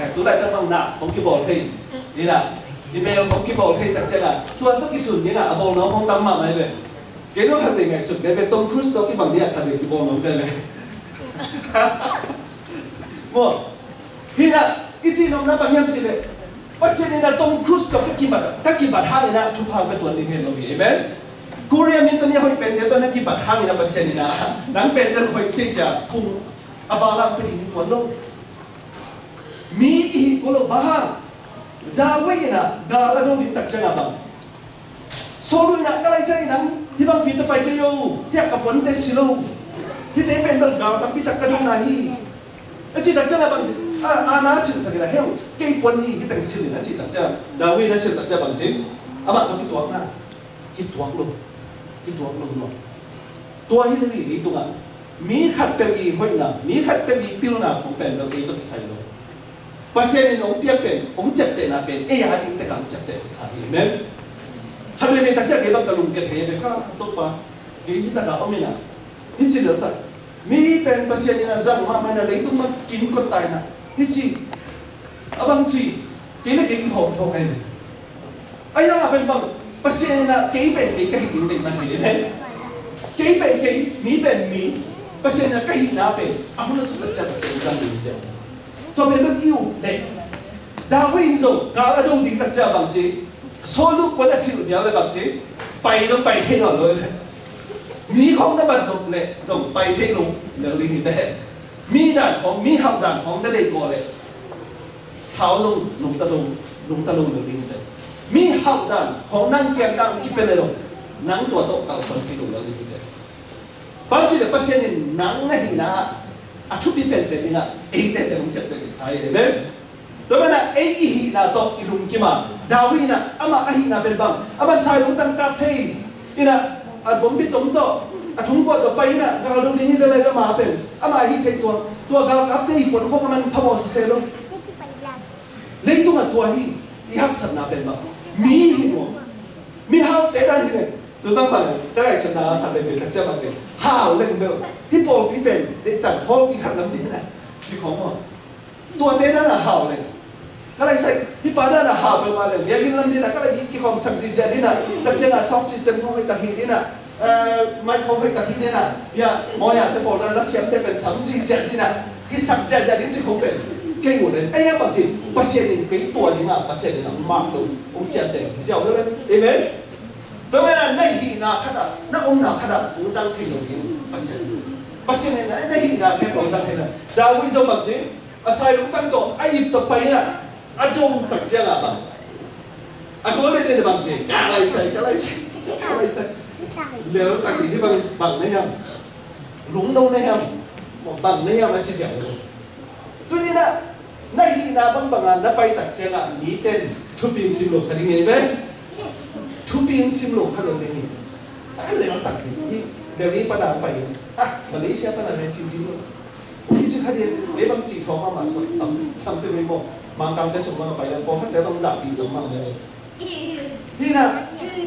eh, tu laitak bang na khawng kibawl thei in ah, email khawng kibawl thei tak ciangin ah, tua tawh kisun ding ah a bawl nuam khawng tam mahmah hi ve. Kei lo khat vei ngaihsut kei ve, Tom Cruise tawh kibang ding ah khat vei kibawl nuam kei ve. Maw, hi in ah, i cih nopna bang hiam cih leh, Pasian in ah Tom Cruise tawh ka kibat, ka kibat hangin ah thupha ka tuan ding hi lo hi. Amen. Korea minta mi a hoih pente tawh na kibat hangin ah Pasian in ah nang pen na hoih ciacia phung a va lak pia ding hi tuan lo. Mi i hi kul lo, bang hang? David in ah gal a do ding tak ciangin ah bang, Saul in ah, ka lai sa in ah, hih bang pi ta pai kei o, hih a ka puante si lo. Hihte pen bel gal tampi tak ka dona hi, a cih tak ciangin ah bang ci, a, a na silhsak in ah, heu, kei puan hi, hih teng silh in, a cih tak ciangin, David in a silh tak ciangin bang ci, amah ka kituakna, kituak lo, kituak lo, lo. Tua hi leh leitungah mi khat peuh ii hoihna, mi khat peuh ii pilna khong pen bel ei tawh kisai lo. Pasian in hong piak pen, hong ciaptehna pen ei a ding tek a hong ciapteh sa hi. Amen. Khat veivei tak ciang kei bang ka lungkia thei ve, ka Topa, kei hih takah om in ah, hih ci lel tak, mi pen Pasian in ah zang mahmah in ah, leitung mah kin kot ta in ah, hih ci a bang ci, kei le kei kihawm thawk ahi. Ahi hangah pen bang, Pasian in ah kei pen kei ka hih ding deihna hi. Amen. Kei pen kei, mi pen mi, Pasian in ah ka hihna pen a hun a tun tak ciang Pasian in zang ding ziau. Tua pen bang i up leh, David in zong gal a do ding tak ciang bang ci, Saul puan a silh dial leh bang ci, pai zong pai thei nawn lo. Mi khawng na bat nop leh zong pai thei lo lel ding hi ve. Mi dan khawng, mi hauh dan khawng na deih kawh leh, sau zong nungta zong, nungta lo lo ding hi teh. Mi hauh dan khawng nang kiang kang kipia leh lo, nang tua tawh kalsuan kei lo lo ding hi teh. Bang ci leh Pasian in nang na hihna ah a thupi penpen dingah eite pen hong ciapteh sa hi. Amen. Tua manin ah ei i hihna tawh i lungkim a, David in ah amah a hihna pen bang, amah sai lungtang kap thei in ah, a bombi tom tawh, a thungkuat tawh pai in ah gal do ding hi lel a, amah pen amah a hih theih tua, tua galkapte ii puan khawng a man phamawh sese lo. Leitungah tua hi. I haksatna pen bang, mi hi maw, mi haute dan hi leh, tu bang bang, ka ngaihsutna khat veve tak ciang bang ci, hau leng bel, hih pawlpi pen deihtak hawlpi khat lam ding a, ci khawng maw. Tuate dan a hau leng, ka lai sa, hih pa dan a hau peuhmah leng, biakinn lam ding a, ka lai kikhawm sak zihziah ding a, tak ciangin sound system khawng hoih tak hi ding a, eh, mic khawng hoih tak hi ding a, ya, mawi a te pawl dan a, la siamte pen sam zihziah ding a, i sak ziahziah ding ci khawng pen kei uh leng. Ei a bang ci, Pasian in kei tua ding a, Pasian in a mak lo, hong ciamteh ziau lo leng. Amen. Tua manin ah na hihna khat ah, na omna khat ah hong zang thei lo ding Pasian. Pasian in na hihna khempeuh zang thei na. David zong bang ci, a sai lungtang tawh a ip tawh pai in ah, a dong tak ciangah bang, a Goliat in bang ci, ka laisai, ka laisai, ka laisai. Lel tak hi bang, bang na hiam? Lungno na hiam? Bang na hiam a ci ziau. Tuni in ah na hihna bangbang a na pai tak ciangah mite in thupi in sim lo kha ding hi ve. Thupi in sim lo kha lo ding hi. A lel tak hi. Delhi pan a pai in, ah, Malaysia pan a refugee lo. Hi ci kha ding, ei bang ci thuak mahmah suak tam, tam te vei maw. Mangkangte sung bang a pai a, pawlkhatte bang zahpih lo mah ve. Hi na,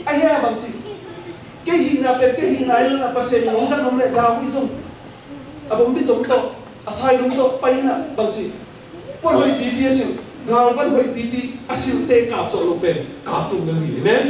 a hia bang ci. Kei hihna pen kei hihna hi lo na, Pasian in hong zang hong leh, David zong a bawmbitom tawh, a sai lung tawh pai in ah bang ci. Puan hoih pipi a silh, galvan hoih pipi a silhte kap zawh loh pen kap tung ding hi. Amen.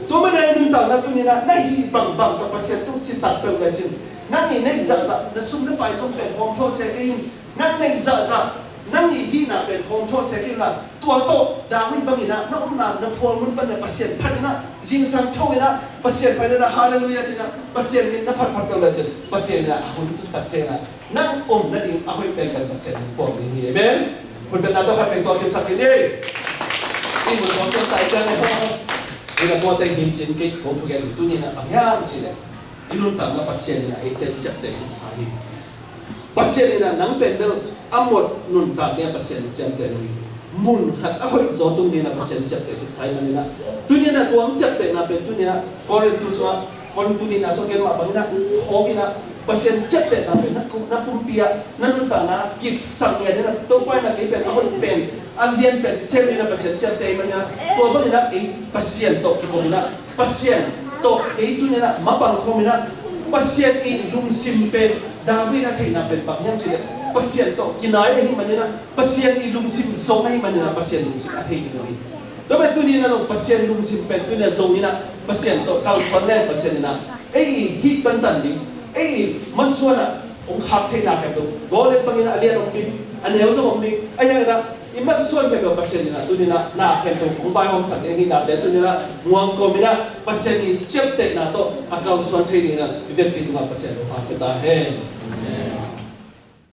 Tua manin i nuntakna tuni in ah na hih bangbang tawh Pasian tung citak peuh lecin, nang i neih zahzah, na sum na pai zong pen hawm thawh se kei in, nang neih zahzah, nang i hihna pen hawm thawh se kei in la, tua tawh David bangin ah na omna na phual mun pan in ah Pasian phat in ah, zingsang tho in ah Pasian phat in ah, halleluiah ci in ah, Pasian min na phatphat peuh lecin, Pasian in ah a hun tun tak ciangin ah nang om nading a hoih penpen Pasian in puang ding hi. Amen. Hun pen na tawh khat peng tua kimsak hi ni. I mun tawh kim tai ciang e. I na tua teng hin cin kei ko thugen tuni in ah bang hiam cih leh, i nuntakna Pasian in ah eite ciapteh khin sa hi. Pasian in ah nang pen bel a mot nuntak ding a Pasian in ciamteh lo hi. Mun khat a hoih zaw tung ding in ah Pasian ciapteh khin sa hi manin ah, tuni in ah tua hong ciaptehna pen tuni in ah Korin tu sungah, Korin tu nihna sungah gen mah bangin ah, phawk in ah, Pasian ciaptehna pen na kum, na pumpi ah, na nuntakna ah kipsak ngiat in ah, Topa in ah kei pen a hoih pen, a lian pen sem in ah Pasian ciapteh ahih manin ah, tua bangin ah kei Pasian tawh kikum in ah, Pasian tawh kei tuni in ah mapang khawm in ah, Pasian i lungsim pen David a theihna pen bang hiam cih leh, Pasian tawh kinai ahih manin ah, Pasian i lungsim zong ahih manin ah, Pasian lungsim a thei ding hi. Tua pen tuni in ah zong Pasian lungsim pen tuni in ah zong in ah, Pasian tawh kalsuan leng Pasian in ah ei i hih tantan ding, ei i masuan ah hong khak theihna khempeuh, Goliat bangin ah a lian om ding, a neu zong om ding, a hiang in ah i masuan khempeuh Pasian in ah tuni in ah na khempeuh hong vaihawmsak ding ahihnate tuni in ah muang kawm in ah Pasian i ciaptehna tawh a kalsuan thei ding in ah i vekpi tungah Pasian thupha pia ta hen.